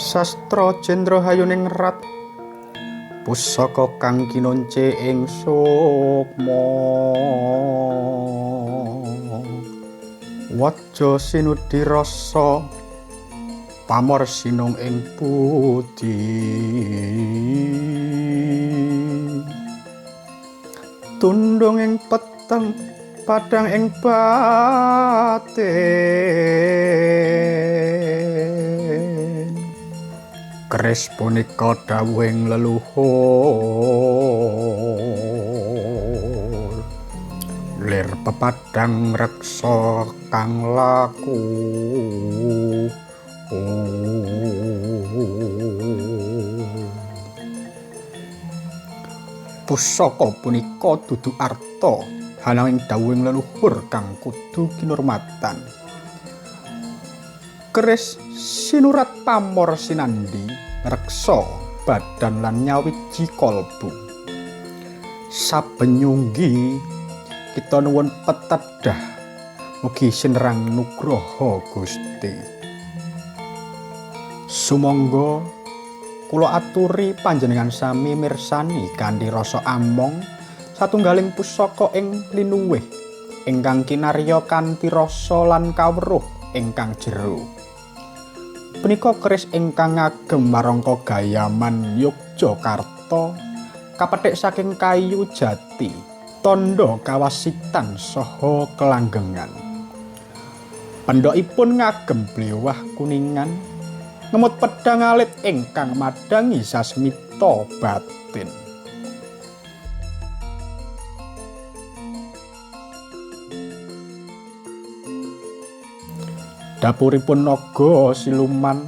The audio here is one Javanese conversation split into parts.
Sastra Jendra Hayuningrat, pusaka kang kinonce ing sukma. Waja sinudhi rasa, pamor sinung ing budi. Tundung ing peteng, padhang ing batin. Keris punika dawuhing leluhur, lir pepadhang reksa kang laku. Pusaka punika dudu arta, ananging dawuhing leluhur kang kudu kinurmatan. Keris sinurat pamor sinandhi ngreksa badan lan nyawiji kalbu. Saben nyunggi kita nuwun petedhah, mugi sinerang nugraha Gusti. Sumangga kula aturi panjenengan sami mirsani kanthi rasa among satunggaling pusaka ing linuwih ingkang kinarya kanthi rasa lan kawruh ingkang jero. Punika keris ingkang ngagem warangka gayaman Yogyakarta, kapethik saking kayu jati, tandha kawasitan saha kelanggengan. Pendhokipun ngagem blewah kuningan, ngemut pedhang alit ingkang madhangi sasmita batin. Dapuripun naga siluman,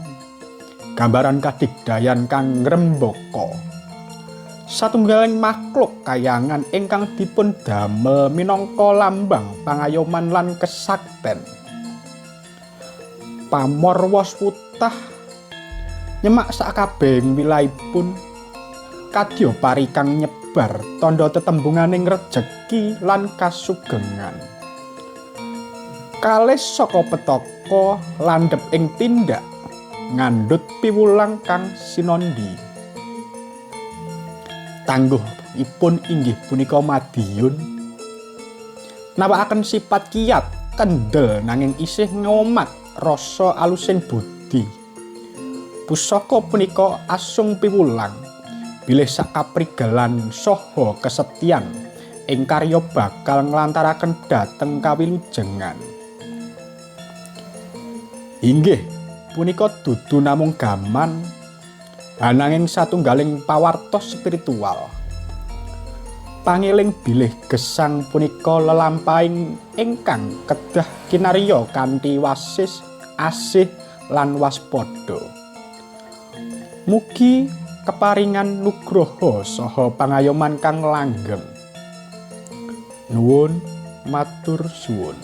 gambaran kadigdayan kang ngrembaka. Satunggaling makhluk kayangan ingkang dipun damel minangka lambang pangayoman lan kesakten. Pamor wos wutah nyemak sakabehing wilayahipun, kadya pari kang nyebar tandha tetembunganing rejeki lan kasugengan. Kalis saka petaka landhep ing tindak ngandhut piwulang kang sinandhi. Tangguhipun inggih punika Madiun, nawakaken sifat kiyat kendel nanging isih ngomat rasa alusing budi. Pusaka punika asung piwulang bilih sakaprigelan saha kesetyan ing karya bakal nglantaraken dhateng kawilujengan. Inggih punika dudu namung gaman, ananging satunggaling pawartos spiritual. Pangeling bilih gesang punika lelampahing ingkang kedah kinarya kanthi wasis, asih lan waspada. Mugi keparingan nugraha saha pangayoman kang langgeng. Nuwun matur suwun.